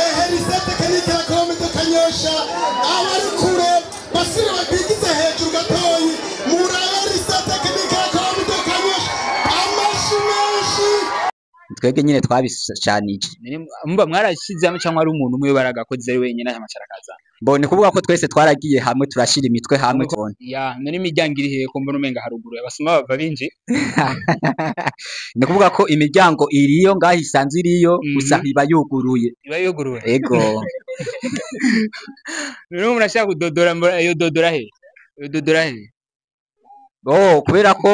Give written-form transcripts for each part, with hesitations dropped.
Ehe, Lycée Technique La Colombe de Kanyosha, abari kure basire babigize hejuru gatoyi, murabe Lycée Technique La Colombe de Kanyosha, amashi menshi. Twebwe nyine twabishanije. Mba mwarashizemo cyangwa ari umuntu umwe baragakoze ari wenyine amacarakaza? Mbone kuvuga ko twese twaragiye hamwe, turashira imitwe hamwe, tubona. Ya none imiryango iri hehe ko mbona umenga haruguru abasuma bava binji? Ni kuvuga ko imiryango iriyo ngaho isanzwe iriyo, gusa iba yuguruye. Iba yuguruye. Ego. Rero murashaka kudodora, iyo dodora he? Iyo dodora he? Oh, kubera ko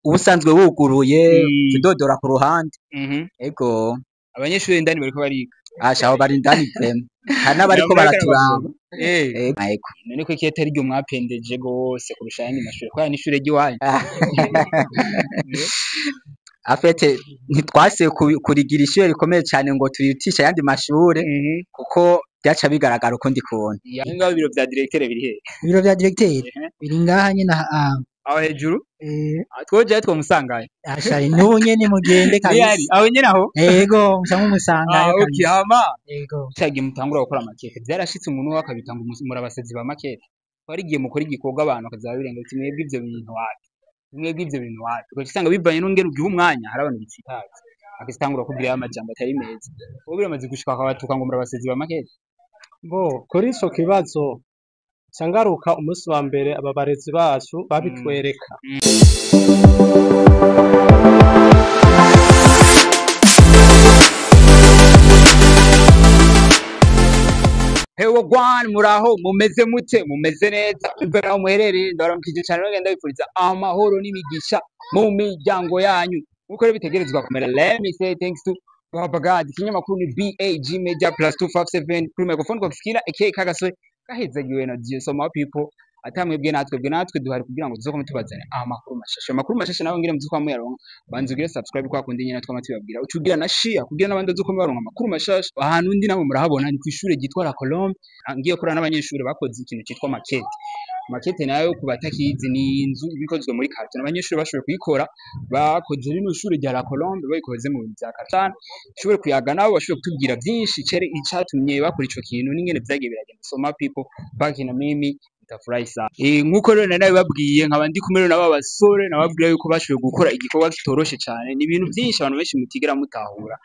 ubusanzwe wuguruye, tudodora ku ruhande. Ego. Abanyeshuri indani bariko bariga? Asha, aho bari indani vraiment, hari n'abariko baraturaba. Ego. None ko iki atari ryo mwapendeje gose kurusha ayandi mashure, kubera n'ishure ry'iwanyu? En fait, ntitwase kurigira ishure rikomeye cyane ngo turirutishe ayandi mashure, kuko byaca bigaragara ukundi kuntu. Ya, ngaho ibiro vya directeur biri hehe? Ibiro vya directeur biri ngaha nyene aha. Aho hejuru? Eh. Twojayo twomusangayo? Asha, n'ubu nyene mugende kabisa. Niyari aho nyene aho? Yego, muca mumusangayo Okay, kabisa. Hama Yego. cagiye mutangura gukora maquette, vyarashitse umuntu we akabitanga murabasazi ba maquette? Ko hari igihe mukora igikorwa abantu bakaza birenga ati mwebwe ivyo bintu wapi, mwebwe ivyo bintu wapi, ugaca usanga bivanye n'ingene ugiha umwanya, hari abantu bitsitaza akazitangura kubwira amajambo atari meza. Wowe biramaze gushika akabatuka ngo murabasazi ba maquette? Bo, kuri ico kibazo nca ngaruka umunsi wa mbere aba barezi bacu babitwereka. Hewe gwan, muraho, mumeze mute? Mumeze neza bivana aho muherereye? Ndabaramukije cyane, bagenda bifuriza amahoro n'imigisha mu miryango yanyu nkuko rero bitegerezwa kumera. Let me say thanks to Baba God. Ikinyamakuru ni BAG Media plus 257, kuri microphone kwa Kisikira aka Kagaswe kahezagiwe na Dieu. So my people, atamwebwe natwe bwe natwe duhari kugira ngo tuzokome tubazane amakuru mashasha, amakuru mashasha nawe ngire muzuko muyaronka. Banza ugire subscribe kwa kundi nyene twama tubabwira, ucugira na share kugira n'abandi bazokome baronka amakuru mashasha. Ahantu ndi nabo murahabona ni kw'ishure ryitwa La Colombe. Ngiye korana n'abanyeshuri bakoze ikintu cyitwa maquette. Maquette nayo ku batakizi ni inzu iba ikozwe muri carton. Abanyeshuri bashoboye kuyikora, bakoze rino shure rya La Colombe bayikoze mu bintu vya carton. Ushobore kuyaga nabo, bashobore kutubwira byinshi cere icatumye bakora ico kintu n'ingene vyagiye biragenda. So my people, baki na mimi mutafurahi sana. Nkuko rero nari nabibabwiye, nkaba ndi kumwe n'aba basore, nababwira yuko bashoboye gukora igikorwa kitoroshe cyane. Ni ibintu byinshi abantu benshi mutigera mutahura,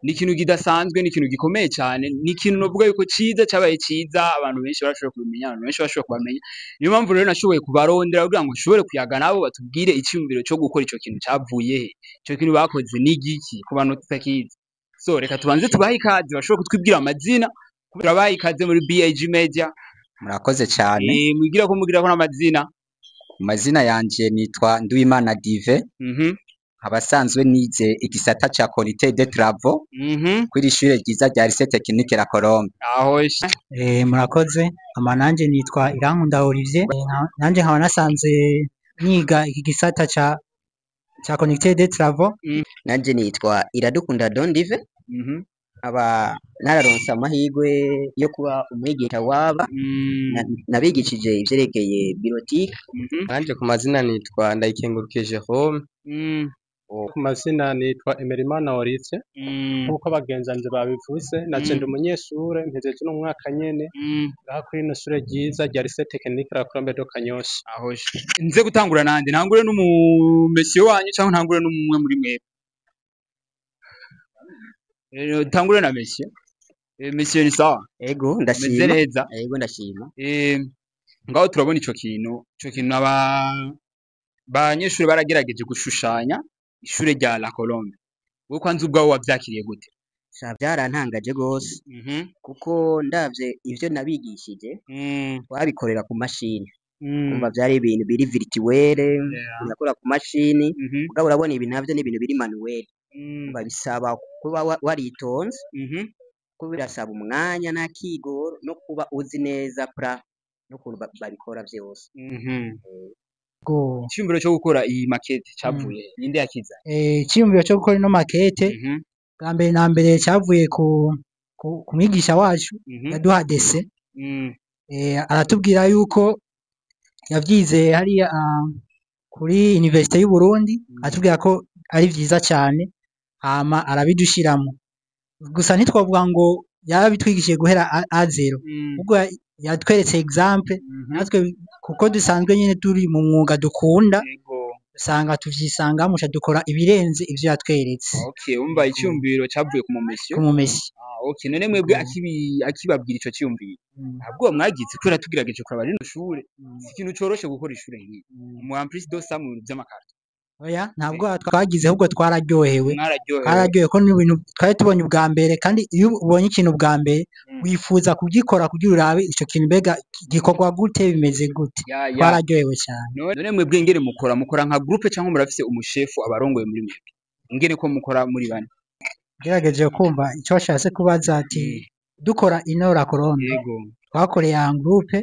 ni ikintu kidasanzwe, ni ikintu gikomeye cyane, ni ikintu novuga yuko ciza cyabaye ciza, abantu benshi barashoboye kubimenya, abantu benshi bashoboye kubamenya. Niyo mpamvu rero nashoboye kubarondera kugira ngo nshobore kuyaga nabo, batubwire icyumviro cyo gukora ico kintu cavuye he, ico kintu bakoze ni igiki ku bantu tutakizi. So reka tubanze tubahe ikaze, bashobore kutwibwira amazina. Turabaha ikaze muri BAG Media. Murakoze cyane. Mwigira ko mugira ko n'amazina. Mu mazina yanje nitwa Nduwimana Dive, abasanzwe nize igisata ca conducteur de travaux kuri ishure ryiza rya Lycée Technique La Colombe. Aho. Murakoze. Ama nanje nitwa Irankunda Olivier. Nanje nkaba nasanze niga iki gisata ca conducteur de travaux. Nanje nitwa Iradukunda Don Dive, aba nararonse amahirwe yo kuba umwigisha waba nabigishije ivyerekeye bureautique. Nanje ku mazina nitwa Ndayikengurukiye Jerome. Ku mazina nitwa Emerimana Olivier, nk'uko bagenzanje babivuze, naje ndi umunyeshure mpejeje uno mwaka nyene ngaha kuri rino shure ryiza rya Lycée Technique La Colombe de Kanyosha. Aho nze gutangura nande? Ntangure n'umumesiyo wanyu cyangwa ntangure n'umwe muri mwebwe? Tangure na monsieur. Monsieur, ni sawa? Ego. Meze Ndashima. neza? Ego, ndashima. Ngaho turabona ico kintu aba banyeshuri baragerageje gushushanya ishure rya La Colombe. Wowe kwanza ubwawe wavyakiriye gute? Sha, byarantangaje gose, kuko ndavye ivyo nabigishije, twabikorera ku mashini, umva vyari ibintu biri virtuel, urakora ku mashini. Mugabo urabona ibi navyo ni ibintu biri manuel, umva bisaba kuba waritonze, kuko birasaba umwanya n'akigoro no kuba uzi neza plan n'ukuntu babikora vyose. Go. Iciyumviro cyo gukora iyi maquette cavuye he? Ninde yakiza? Iciyumviro cyo gukora ino maquette, bwa mbere na mbere cyavuye ku mwigisha wacu yaduha dessin. Aratubwira yuko yavyize hariya kuri Université y'u Burundi, atubwira ko ari vyiza cyane, hama arabidushiramo. Gusa ntitwavuga ngo Yarabitwigishije guhera à zéro, ubwo yatweretse exemple, natwe kuko dusanzwe nyine turi mu mwuga dukunda, usanga tuvyisangamo, ca dukora ibirenze ivyo yatweretse. Okay, umva, icyumviro cyavuye ku mumesyo. Ku mumesi. Ah, okay. None mwebwe akibabwira ico cyumviro, ntabwo mwagize, kubera tugerageje kuraba rino shure, si ikintu coroshe gukora ishure nk'iri, mu en plus de ça mu bintu vy'amakarto. Oya, ntabwo twagize, ahubwo twararyohewe. Mwararyohewe. Twararyohewe ko n'ibintu twari tubonye ubwa mbere, kandi iyo ubonye ikintu bwa mbere wifuza kugikora kugira urabe ico kintu mbega gikorwa gute, bimeze gute. Ya. Twararyohewe cyane. None mwebwe ingene mukora nka groupe, cyangwa murafise umushefu abarongoye muri mwebwe, ingene ko mukora muri bane? Ngerageje kumva icyo washatse kubaza, ati dukora ino La Colombe, twakoreye en groupe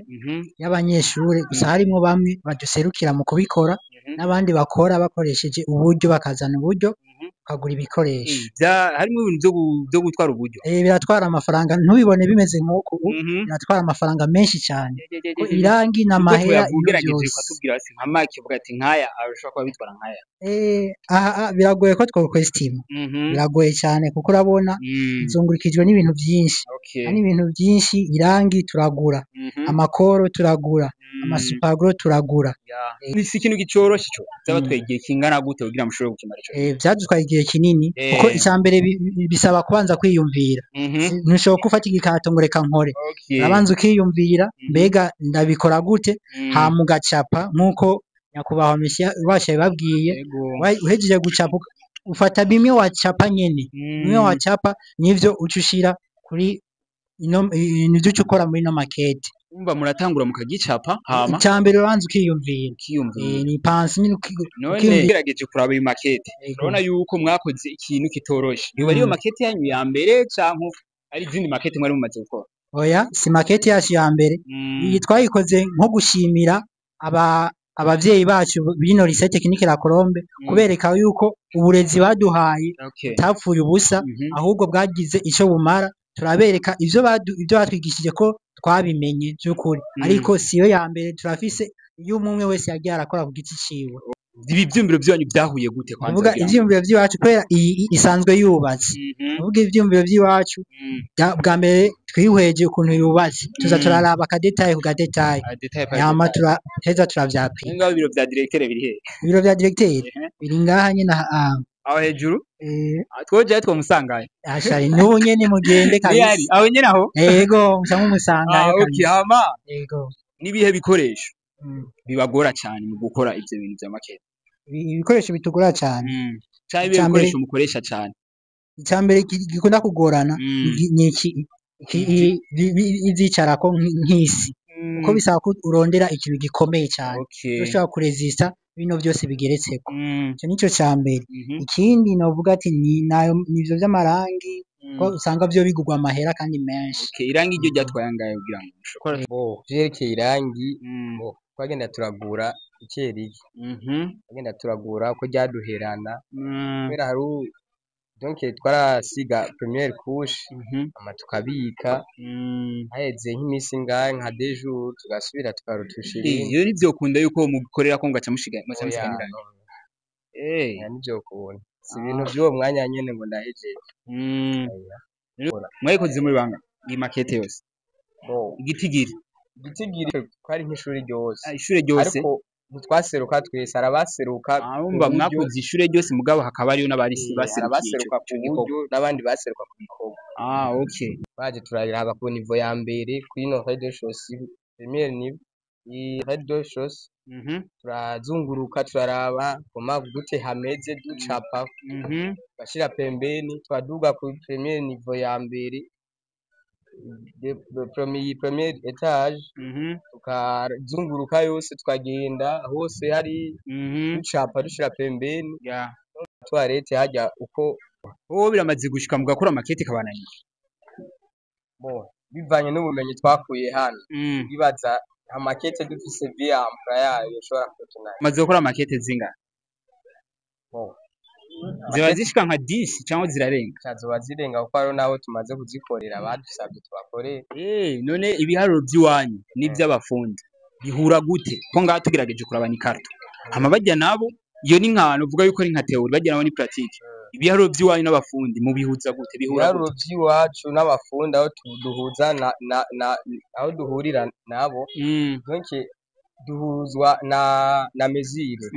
y'abanyeshure, gusa harimwo bamwe baduserukira mu kubikora n'abandi bakora bakoresheje uburyo, bakazana uburyo bakagura ibikoresho. Harimo ibintu byo gutwara uburyo. Biratwara amafaranga, ntubibone bimeze nk'uku, biratwara amafaranga menshi cyane, ko irangi n'amahera, ibintu Ugerageje byose. Ukatubwira hasi nka make, uvuga ati nkaya arashobora kuba bitwara nkaya. Aha biragoye ko twokwestima, biragoye cyane, kuko urabona nzungurukijwe n'ibintu byinshi. Hari ibintu byinshi: irangi turagura, amakoro turagura, amasupaglue turagura. Ni si ikintu gicoroshe ico. Byabatwaye igihe kingana gute kugira mushobore gukemura ico? Byadutwaye igihe kinini, kuko icya mbere bisaba kubanza kwiyumvira. Ntushobora gufata igikato ngo reka nkore. Urabanza ukiyumvira, mbega ndabikora gute? Hama ugacapa nk'uko nyakubahwa misiya wacu yabibabwiye. Uhejeje gucapa, ufata bimwe wacapa nyene, bimwe wacapa nivyo uca ushira kuri ino, nivyo uca ukora muri ino maquette. Umva, muratangura mukagicapa, hama Icya mbere urabanza ukiyumvira. Ukiyumvira. Ni pansi nyine None ukiyumvira. ugerageje kuraba iyi maquette, urabona yuko mwakoze ikintu kitoroshe. Yoba ariyo maquette yanyu ya mbere, canke ari izindi maquette mwari mumaze gukora? Oya, si maquette yacu ya mbere. Iyi twayikoze nko gushimira abavyeyi bacu bino Lycée Technique La Colombe, kubereka yuko uburezi baduhaye butapfuye ubusa, ahubwo bwagize ico bumara. Turabereka ivyo batwigishije ko twabimenye vy'ukuri. Ariko siyo ya mbere, turafise iyo umwe umwe wese yagiye arakora ku giti ciwe. Ibi vyiyumviro vyanyu vyahuye gute kwanza? Kuvuga Kugira ngo ivyiyumviro vy'iwacu, kubera iyi isanzwe yubatse, kuvuga ivyiyumviro vy'iwacu, bwa mbere twihweje ukuntu yubatse, tuza turaraba akadétail ku kadétail. Ah, détail par Hama détail. turaheza turavyapika. Ngaho ibiro vya directeur biri hehe? Ibiro vya directeur biri ngaha nyene aha. Aho hejuru? Eh. Ah, twojayo twomusangayo? Ashari n'ubu nyene mugende. Niyari Kabisa. Aho nyene aho? Yego, muca mumusangayo. Ah, okay. Kabisa. Hama Yego. nibihe bikoresho bibagora cyane mu gukora ivyo bintu vya maquette? Ibikoresho bitugora cane, Canke ibihe Icya mbere- bikoresho mukoresha cane? Icya mbere gikunda kugorana ni iki izicarako nk'isi, kuko bisaba ko urondera ikintu gikomeye cyane ushobora kurezista bino byose bigeretseko. Ico nico ca mbere. Ikindi novuga ati ni nayo nivyo vy'amarangi, ko usanga vyo bigurwa amahera kandi menshi. Okay, irangi ryo ryatwaye angahe kugira ngo mushobore? Bo vyerekeye irangi, bo twagenda turagura ikerike, twagenda turagura ko ryaduherana, kubera hari donc twarasiga première couche, hama tukabika, haheze nk'imisi ingahe, nka deux jours, tugasubira tukarutusha irindi. Iyo ntivyokunda yuko mukorera ko ngaca mushiga mugaca Oya, musiga n'irangi? No. Oya, ntivyokunda, si ibintu vy'uwo mwanya nyene ngo ndahejeje. Oya. Mwayikoze muri banga iyi maquette yose? Bo Igitigiri. Igitigiri kwari nk'ishuri ryose. Ah, ishure ryose. Ariko ntitwaseruka twese, arabaseruka Ah, urumva ku buryo mwakoze ishure ryose, mugabo hakaba hariyo n'abari baserukiye arabaseruka ico ku gikorwa. buryo n'abandi baseruka ku bikorwa. Ah, okay. Baje turaraba ku niveau ya mbere kuri ino rez-de-chaussée, première niveau, iyi rez-de-chaussée, turazunguruka, turaraba koma gute hameze, ducapa, tugashira pembeni, twaduga ku premier niveau ya mbere, de premier étage, tukazunguruka yose, tukagenda hose hari, ducapa, dushira pembeni. Toilette harya uko. Wowe biramaze gushika mugakora maquette ikabananira? Bo bivanye n'ubumenyi twakuye hano, bibaza nta maquette dufise via emploi yayo yoshobora kutunanira. Maze gukora maquette zingana? Bo Ziba zishika nka 10 cyangwa zirarenga? Zoba zirenga, kuko hariho n'abo tumaze kuzikorera badusabye tubakorere. None ibiharuro by'iwanyu n'iby'abafundi bihura gute? Ko ngaha tugerageje kuraba ni carton, hama bajya nabo iyo ni nk'ahantu uvuga yuko ari nka théorie, bajya nabo ni pratique. Ibiharuro vy'iwanyu n'abafundi mubihuza gute, bihura Ibiharuro gute? vy'iwacu n'abafundi, aho duhuza na aho duhurira nabo, donc duhuzwa na mesure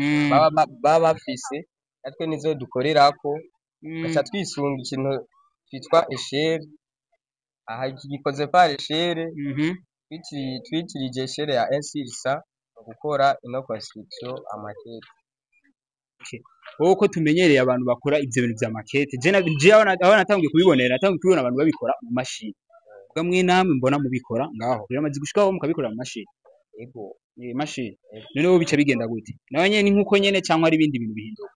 baba bafise, natwe nizo dukorerako, gaca twisunga ikintu twitwa échelle. Aha iki gikoze par échelle, twitirije échelle ya 1 sur 100 mu gukora ino construction en maquette. Wowe ko tumenyereye abantu bakora ivyo bintu vya maquette, je aho natanguye kubibonera, natanguye kubibona abantu babikora mu mashini. Ubwo mwe namwe mbona mubikora ngaho, biramaze gushikaho mukabikora mu mashini? Ego. Ni mashini. None wowe bica bigenda gute? Nawe nyene ni nkuko nyene, cyangwa ari ibindi bintu bihinduka?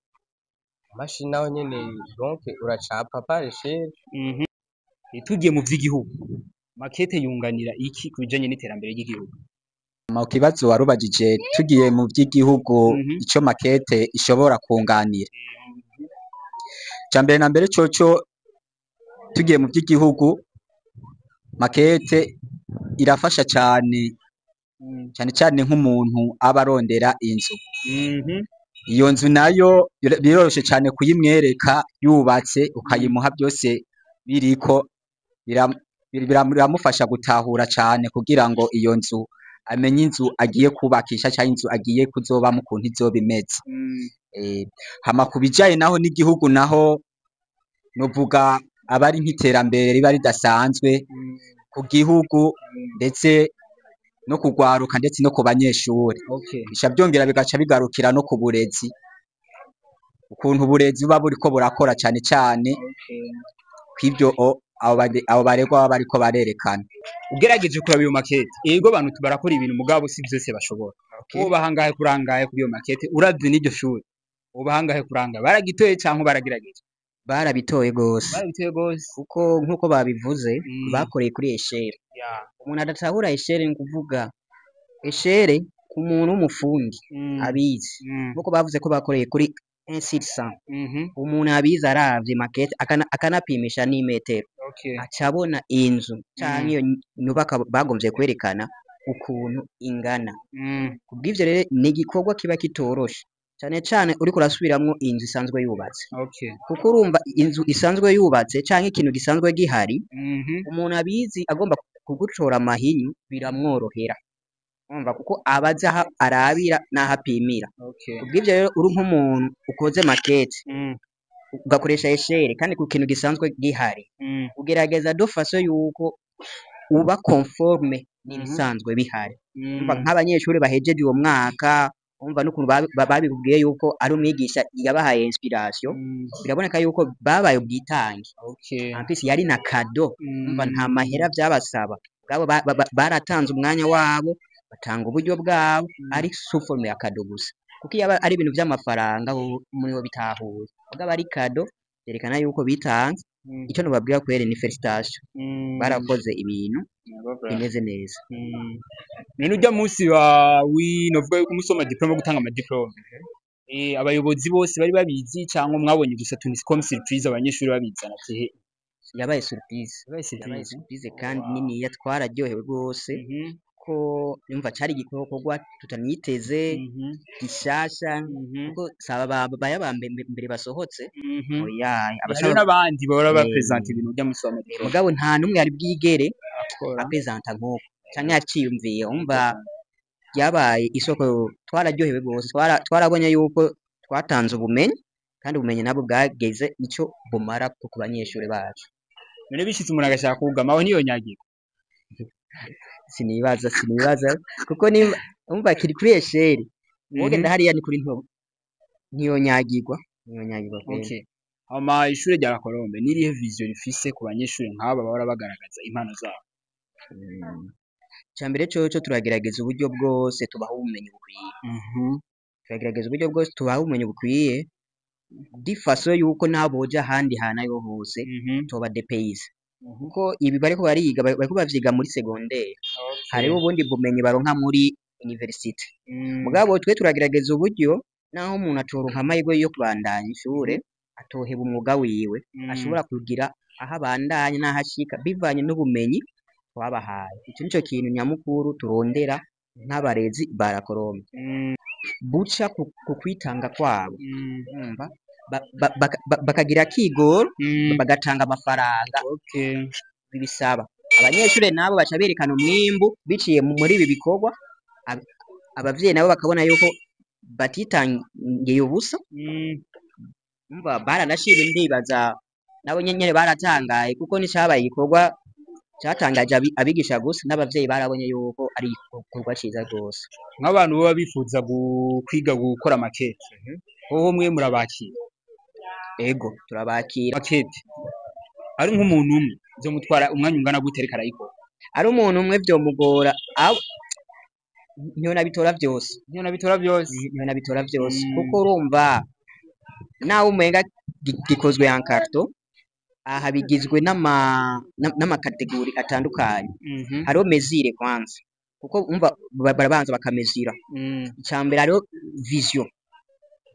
Imashini naho nyene, donc uracapa par échelle. Tugiye mu vy'igihugu, maquette yunganira iki ku bijanye n'iterambere ry'igihugu? Mu kibazo warubajije, tugiye mu by'igihugu, ico maquette ishobora kunganira, ca mbere na mbere coco, tugiye mu by'igihugu, maquette irafasha cane, cyane cyane nk'umuntu aba arondera inzu. Iyo nzu nayo biroroshe cyane kuyimwereka yubatse, ukayimuha byose biriko, biramufasha gutahura cyane kugira ngo iyo nzu amenye inzu agiye kubakisha cyangwa inzu agiye kuzobamo ukuntu izoba imeze. Hama ku bijanye naho n'igihugu naho, novuga aba ari nk'iterambere riba ridasanzwe ku gihugu, ndetse no kugwaruka, ndetse no ku banyeshuri. Bica byongera bigaca bigarukira no ku burezi, ukuntu uburezi buba buriko burakora cane cane kw'ivyo abo baregwa baba bariko barerekana. Ugerageje kuraba iyo maquette, yego, abantu barakora ibintu, mugabo si vyose bashobora. Woba hangahe kurangaye kuri iyo maquette, uravye n'iryo shuri? Woba hangahe kurangaye? Baragitoye canke baragerageje? Barabitoye gose. Barabitoye gose. Kuko nk'uko babivuze, bakoreye kuri échelle. Umuntu adatahura échelle, ni kuvuga échelle ku muntu w'umufundi abizi, nk'uko bavuze ko bakoreye kuri 1 sur 100, umuntu abizi aravye maquette akanapimisha n'imetero, aca abona inzu canke iyo nyubakwa bagomvye kwerekana ukuntu ingana. Kubw'ivyo rero ni igikorwa kiba kitoroshe, cane cane uriko urasubiramwo inzu isanzwe yubatse, kuko urumva inzu isanzwe yubatse canke ikintu gisanzwe gihari, umuntu abizi agomba kugutora amahinyu biramworohera, urumva, kuko aba azi aho arabira n'aho apimira. Kubw'ivyo rero uri nk'umuntu ukoze maquette, ugakoresha échelle kandi ku kintu gisanzwe gihari, ugerageza de façon yuko uba conforme n'ibisanzwe bihari. Umva, nk'abanyeshuri bahejeje uwo mwaka, umva n'ukuntu babibwiye yuko ari umwigisha yabahaye inspiration, biraboneka yuko babaye ubwitange. En plus yari na cadeau, umva, nta mahera vyabasaba, ubwabo baratanze umwanya wabo, batanga uburyo bwabo, ari sous forme ya cadeau gusa, kuko iyo aba ari ibintu vy'amafaranga muri bo bitahuye, mugabo ari cadeau, vyerekana yuko bitanze. Ico nobabwira kweri ni félicitation, barakoze ibintu bimeze neza. None urya munsi wa novuga yuko umunsi w'amadiplôme, wo gutanga amadiplôme, abayobozi bose bari babizi, cyangwa mwabonye gusa tunisi comme surprise, abanyeshuri babizana ati he? Yabaye surprise. Yabaye Yabaye surprise. Surprise kandi niniya, twararyohewe rwose, ko yumva cari igikorwa tutaniteze, gishasha, kuko saba baya ba mbere basohotse, oya. Hariho Abasaba n'abandi bahora bapresenta ibintu urya munsi w'amadiplôme. Mugabo nta n'umwe yari bwigere akora apresenta nk'uko canke yaciyumviye. Umva, ryabaye isoko, twararyohewe rwose, twarabonye yuko twatanze ubumenyi, kandi ubumenyi nabwo bwageze ico bumara ku banyeshuri bacu. None bishitse umuntu agashaka kugama aho, ntiyonyagirwa? Sinibaza, kuko nimba umva kiri kuri échelle, wogenda hariya ni kuri nto, ntiyonyagirwa kweri. Okay. Hama ishure rya Colombe nirihe vision rifise ku banyeshuri nk'aba bahora bagaragaza impano zabo? Icambere coco, turagerageza uburyo bwose tubaha ubumenyi bukwiye. Turagerageza uburyo bwose tubaha ubumenyi bukwiye, de façon yuko naho boja ahandi hantu ariho hose toba dépaysa, kuko ibi bariko bariga, bariko bavyiga muri secondaire, hariho ubundi bumenyi baronka muri université. Mugabo twe turagerageza uburyo naho umuntu atoronka amahirwe yo kubandanya ishure, atoheba umwuga wiwe, ashobora kugira aho abandanya n'aho ashika bivanye n'ubumenyi twabahaye. Ico nico kintu nyamukuru turondera nk'abarezi ba La Colombe, buca ku kwitanga kwabo, urumva. Bakagira kigoro, bagatanga amafaranga bibisaba. Abanyeshure nabo baca berekana umwimbu biciye muri ibi bikorwa. Abavyeyi nabo bakabona yuko batitangiye ubusa. Umva, baranashimye, ndibaza nabo nyene baratangaye, kuko nticabaye igikorwa catangaje abigisha gusa, n'abavyeyi barabonye yuko ari igikorwa ciza rwose. Nk'abantu baba bifuza kwiga gukora maquette, hoho mwe murabakira? Ego, turabakira. Maquette ari nk'umuntu umwe vyomutwara umwanya ungana gute ariko arayikora? Ari umuntu umwe vyomugora, ntiyonabitora vyose. Ntiyonabitora vyose. Ntiyonabitora vyose, kuko urumva nawe umenga gikozwe en carton, aha bigizwe n'ama catégories atandukanye. Hariho mesure kwanza, kuko umva barabanza bakamezira. Icambere, hariho vision.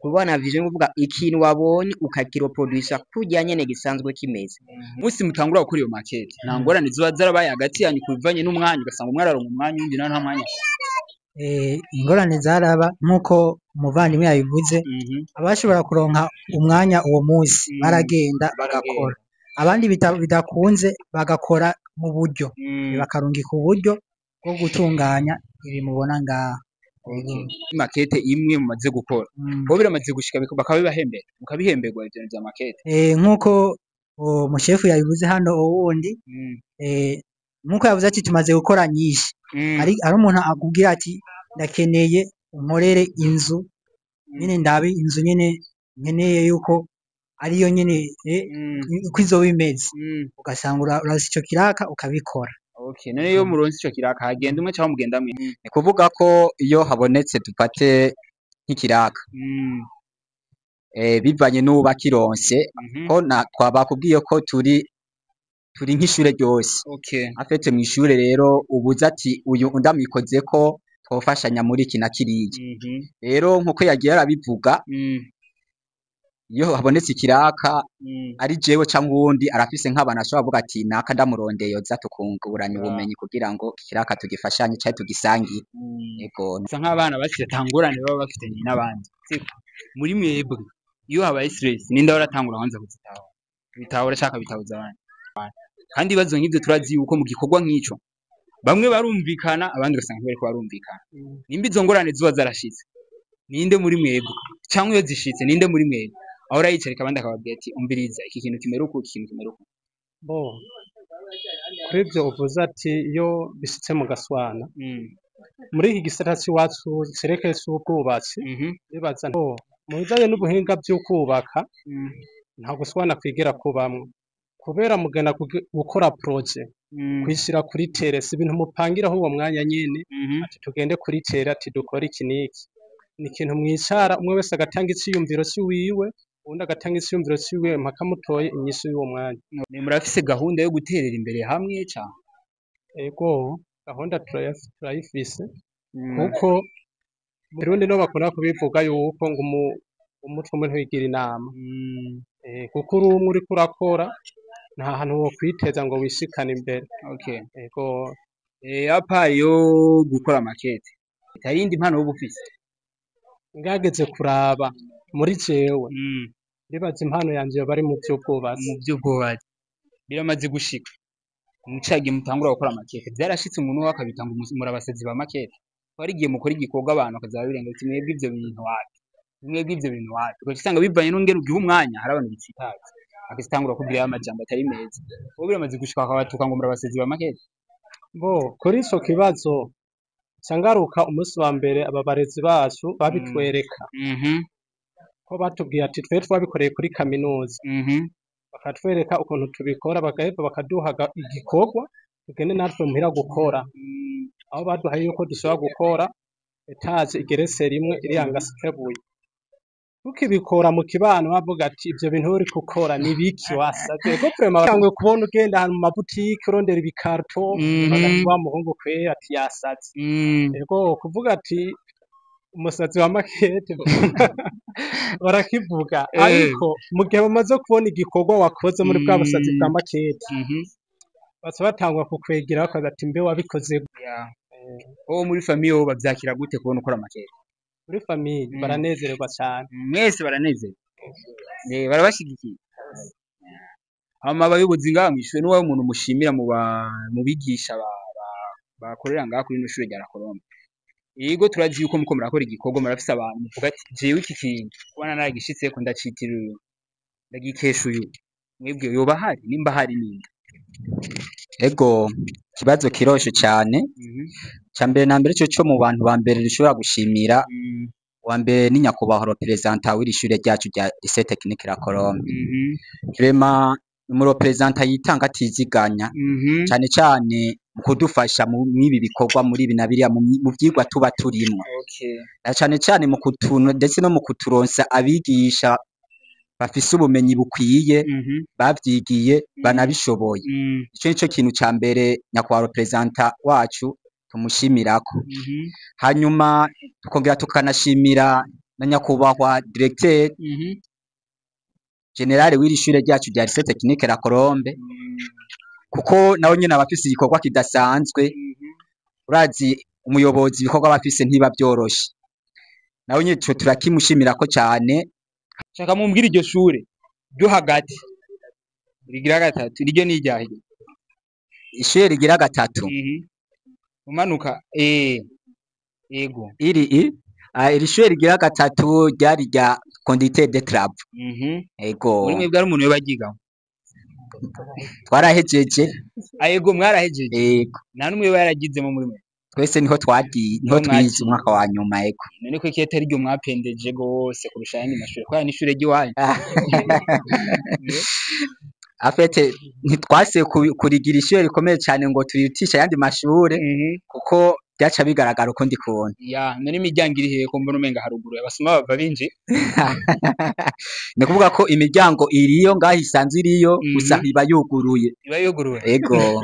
Kubona vision ni kuvuga ikintu wabonye ukakireproduisa kurya nyene gisanzwe kimeze. Umunsi mutangura gukora iyo maquette, nta ngorane ziba zarabaye hagati yanyu ku bivanye n'umwanya, ugasanga umwe araronka umwanya, uwundi nawe nta mwanya? Ingorane zaraba, nk'uko umuvandimwe yabivuze. Abashobora kuronka umwanya uwo munsi baragenda bagakora, abandi bidakunze bagakora mu buryo, bakarungika uburyo bwo gutunganya ibi mubona ngaha. Maquette imwe mumaze gukora, bo biramaze gushika bakabibahembera, mukabihemberwa ivyo bintu vya maquette? Nk'uko umushefu yabivuze hano uwundi, nk'uko yavuze ati tumaze gukora nyinshi, hari umuntu akubwira ati ndakeneye unkorere inzu nyene, ndabe inzu nyene nkeneye yuko ariyo nyene, uko izoba imeze, ugasanga uraronse ico kiraka ukabikora. Okay, none iyo muronse ico kiraka, hagenda umwe canke mugenda mwe? Ni kuvuga ko iyo habonetse, dufate nk'ikiraka, bivanye n'uwo kironse, ko twabakubwiye ko turi nk'ishure ryose. Afete mw'ishure rero ubuze ati uyu ndamwikoze ko twofashanya muri iki na kiriya. Rero nkuko yagiye arabivuga, iyo habonetse ikiraka, ari jewe canke uwundi arafise nk'abantu ashobora kuvuga ati naka ndamurondeye yoza tukunguranya ubumenyi kugira ngo ikiraka tugifashanye canke tugisangire. Ego. Bisa nk'abana bashitse ata ngorane baba bafitanye n'abandi, siko? Muri mwebwe iyo habaye stress, ninde ahora atangura kwanza kuzitahura, bitahura canke akabitahuza abandi? Kandi ibibazo nk'ivyo turazi yuko mu gikorwa nk'ico bamwe barumvikana, abandi ugasanga ntibariko barumvikana. Nimba izo ngorane ziba zarashitse, ninde muri mwebwe, canke iyo zishitse, ninde muri mwebwe ahora yicarika abandi akababwira ati umviriza, iki kintu kimera uku, iki kintu kimera uku? Bo, kuri ibyo uvuze ati iyo bishitse mu gaswana, muri iki gisata c'iwacu cerekeye c'ubwubatsi, bibaza ngo mu bijanye n'ubuhinga vy'ukubaka nta guswana kwigera kubamwo, kubera mugenda gukora projet, kuyishira kuri terrain, si ibintu mupangiraho uwo mwanya nyene, ati tugende kuri terrain, ati dukore iki n'iki. Ni ikintu mwicara, umwe wese agatanga iciyumviro ciwiwe, uwundi agatanga iciyumviro ciwiwe, mpaka mutoye inyishu y'uwo mwanya. Mwe murafise gahunda yo guterera imbere hamwe cane? Ego, gahunda turayifise, kuko mu Kirundi niho bakunda kubivuga yuko ngo umutwe umwe ntiwigira inama. Kuko uri umwe uriko urakora, nta hantu wokwiteza ngo wishikane imbere. Ego. À part yo gukora maquette, hari iyindi mpano woba ufise? Ngageze kuraba muri jewe, ndibaza impano yanje yoba ari mu vy'ubwubatsi. Mu vy'ubwubatsi. Biramaze gushika mucagihe mutangura gukora maquette, vyarashitse umuntu we akabita ngo muri abasazi ba maquette? Ko hari igihe mukora igikorwa abantu bakaza birenga ati mwebwe ivyo bintu wapi, mwebwe ivyo bintu wapi, ugaca usanga bivanye n'ingene ugiha umwanya, hari abantu bitsitaza akazitangura kubwira amajambo atari meza. Wowe biramaze gushika bakabatuka ngo muri abasazi ba maquette? Bo, kuri ico kibazo nca ngaruka umunsi wa mbere aba barezi bacu babitwereka, ko batubwiye ati twe twabikoreye kuri kaminuza, bakatwereka ukuntu tubikora, bagaheza bakaduha igikorwa tugende natwe muhira gukora, aho baduhaye yuko dushobora gukora étage igeretse rimwe iri encastré. Tukibikora mu kibano bavuga ati ivyo bintu uriko ukora ni biki, wasavye? Ego, vraiment batanguye kubona ugenda ahantu mu mabutike urondera ibikarto, bagati wa muhungu kweri ati yasaze. Ego, kuvuga ati umusazi wa maquette barakivuga, ariko mu gihe bamaze kubona igikorwa wakoze muri bwa busazi bwa maquette, baca batangura kukwegera bakaza ati mbe wabikoze? Yeah. Wowe muri famille wowe bavyakira gute kubona ukora maquette? Muri famille baranezererwa cane. Mwese baranezerwa. Barabashigikiye. Hama abayobozi ngaha mw'ishure, nuwahe umuntu mushimira mu bigisha bakorera ngaha kuri rino shure rya La Colombe? Yego, turazi yuko muko murakora igikorwa murafise abantu muvuga ati jewe iki kintu kubona naragishitseko ndacitirira uyu, ndagikesha uyu. Mwebwe yoba ahari? Nimba ahari, ninde? Ego, ikibazo kiroshe cane. Ca mbere na mbere, co mu bantu ba mbere dushobora gushimira, uwa mbere ni nyakubahwa représentant w'iri shure ryacu rya Lycée Technique La Colombe. Vraiment umu représentant yitanga atiziganya, cane cane mu kudufasha mw'ibi bikorwa, muri ibi na biriya, mu vyigwa tuba turimwo, na cane cane mu kutuntu, ndetse no mu kuturonsa abigisha bafise ubumenyi bukwiye, bavyigiye, banabishoboye. Ico nico kintu ca mbere nyakubahwa représentant wacu tumushimirako. Hanyuma tukongera tukanashimira na nyakubahwa directeur général w'iri shure ryacu rya Lycée Technique La Colombe, kuko nawe nyene aba afise igikorwa kidasanzwe. Urazi umuyobozi ibikorwa aba afise ntiba vyoroshe, nawe nyene ico turakimushimirako cane. Shaka mumbwire iryo shure ryo hagati rigira gatatu, iryo ni iryahe? Ishure rigira gatatu? Umanuka, ego. Iri iri shure rigira gatatu ryari rya conducteur de travaux. Ego. Muri mwebwe hari umuntu yoba aryigamo? Twarahejeje. Ego, mwarahejeje? Ego. Nta n'umwe yoba yaragizemo muri mwe? Twese niho twagiye, niho Niho twize mwaciye. Umwaka wa nyuma, ego. None ko iki atari ryo mwapendeje gose kurusha ayandi mashure, kubera n'ishure ry'iwanyu? En fait, ntitwase kurigira ishure rikomeye cane ngo turirutishe ayandi mashure, kuko vyaca bigaragara ukundi kuntu. Ya, none imiryango iri hehe, ko mbona umenga haruguru abasuma bava binjiye? Ni ukuvuga ko imiryango iriyo ngaho, isanzwe iriyo, gusa iba yuguruye. Iba yuguruye? Ego.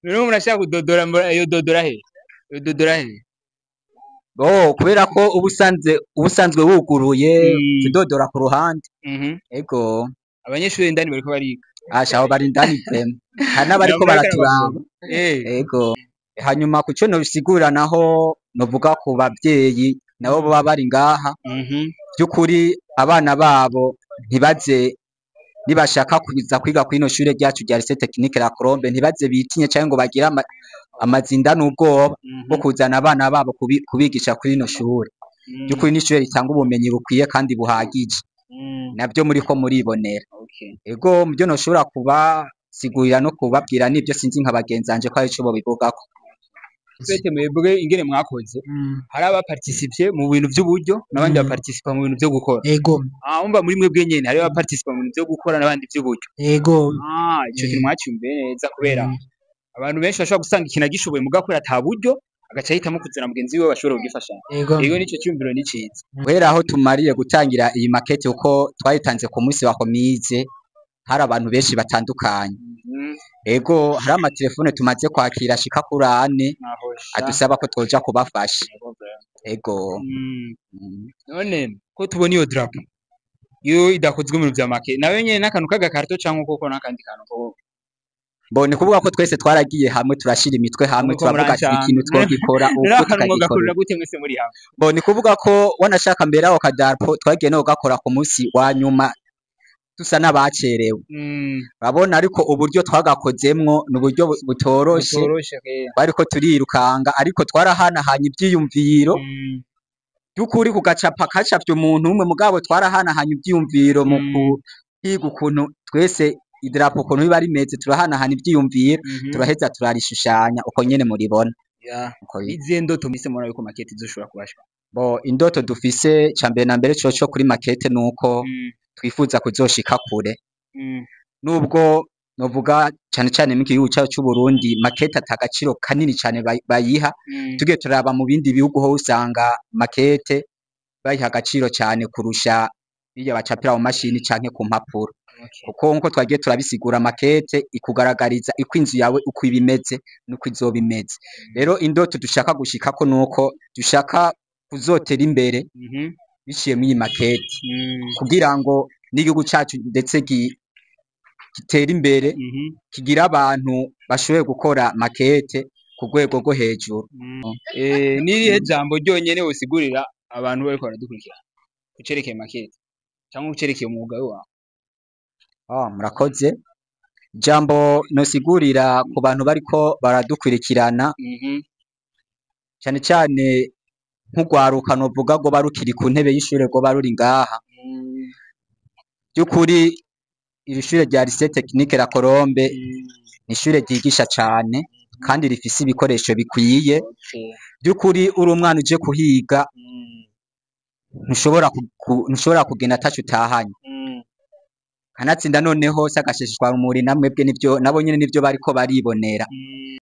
None umuntu ashaka kudodora, yo dodora he? Yo dodora he? Bo kubera ko uba usanzwe wuguruye, tudodora ku ruhande. Ego. Abanyeshuri indani bariko bariga? Asha, aho bari indani vraiment, hari n'abariko baraturaba. Ego. Hanyuma ku co nobisigura naho, novuga ku bavyeyi nabo baba bari ngaha, by'ukuri abana babo ntibaze, nibashaka kuza kwiga kw'ino shure ryacu rya Lycée Technique La Colombe, ntibaze bitinye canke ngo bagire amazinda n'ubwoba bwo kuzana abana babo kubigisha kuri ino shure. By'ukuri n'ishure ritanga ubumenyi bukwiye kandi buhagije, navyo muriko muribonera. Ego, muvyo noshobora kubasigurira no kubabwira nivyo, sinzi nka bagenzanje ko arico bobivugako. Fete, mwebwe ingene mwakoze, hari abaparticipye mu bintu vy'uburyo n'abandi baparticipa mu bintu vyo gukora? Ego. Ah, umva, muri mwebwe nyene hari abaparticipa mu bintu vyo gukora n'abandi vy'uburyo? Ego. Ah, ico kintu mwacyumviye neza, kubera abantu benshi bashobora gusanga ikintu agishoboye mugabo kubera ata buryo agaca ahitamo kuzana mugenzi wiwe bashobora kugifashanya. Ego. Ego, nico cyumviro ni ciza. Guhera aho tumariye gutangira iyi maquette, uko twayitanze ku munsi wa remise, hari abantu benshi batandukanye. Ego, hari amatelefone tumaze kwakira ashika kuri 4 adusaba ko twoja kubafasha. Ego. None ko tubona iyo drapeau iyo idakozwe mu bintu vya maquette, nayo nyene n'akantu k'agakarito canke koko n'akandi kantu ko? Bo ni kuvuga ko twese twaragiye hamwe, turashira imitwe hamwe, Nuko turavuga ati murancanga. ikintu twogikora None uko, akantu tukagikora. mugakorera gute mwese muri hamwe? Bo ni kuvuga ko wanashaka mbere aho kadarapo twagiye no gukora ku munsi wa nyuma, dusa n'abacerewe. Urabona, ariko uburyo twagakozemwo ni uburyo butoroshe. Butoroshe, eh. Twariko turirukanga, ariko twarahanahanye ivyiyumviro. By'ukuri kugacapa kacafye umuntu umwe, mugabo twarahanahanye ivyiyumviro mu kuhiga ukuntu twese idarapo ukuntu biba rimeze, turahanahana ivyiyumviro, turaheza turarishushanya uko nyene muribona. Uko biri. Izihe ndoto mwese mubona yuko maquette izoshobora kubashwa? Bo indoto dufise, ca mbere na mbere coco kuri maquette, nuko twifuza kuzoshika kure. Nubwo novuga cane cane mu gihugu cyacu c'u Burundi maquette ata gaciro kanini cane bayiha, tugiye turaba mu bindi bihugu ho usanga maquette bayiha agaciro cane kurusha birya bacapira mu mashini canke ku mpapuro. Kuko nkuko twagiye turabisigura, maquette ikugaragariza uko inzu yawe uko iba imeze n'uko izoba imeze. Rero indoto dushaka gushikako nuko dushaka kuzotera imbere biciye muri iyi maquette, kugira ngo n'igihugu cacu ndetse gitere imbere, kigira abantu bashoboye gukora maquette ku rwego rwo hejuru. N'irihe jambo ryonyene wosigurira abantu bariko baradukurikira kucerekeye maquette? Cyangwa ucerekeye umwuga wawe. Murakoze. Jambo nosigurira ku bantu bariko baradukurikirana, cyane cyane nk'urwaruka novuga ngo barukiri ku ntebe y'ishure, rwoba ruri ngaha, by'ukuri iri shure rya Lycée Technique La Colombe ni ishure ryigisha cane kandi rifise ibikoresho bikwiye. By'ukuri uri umwana uje kuhiga, ntushobora kugenda ataco utahanye. Kanatsinda noneho si agasheshwa rumuri, namwebwe nivyo nabo nyene nivyo bariko baribonera.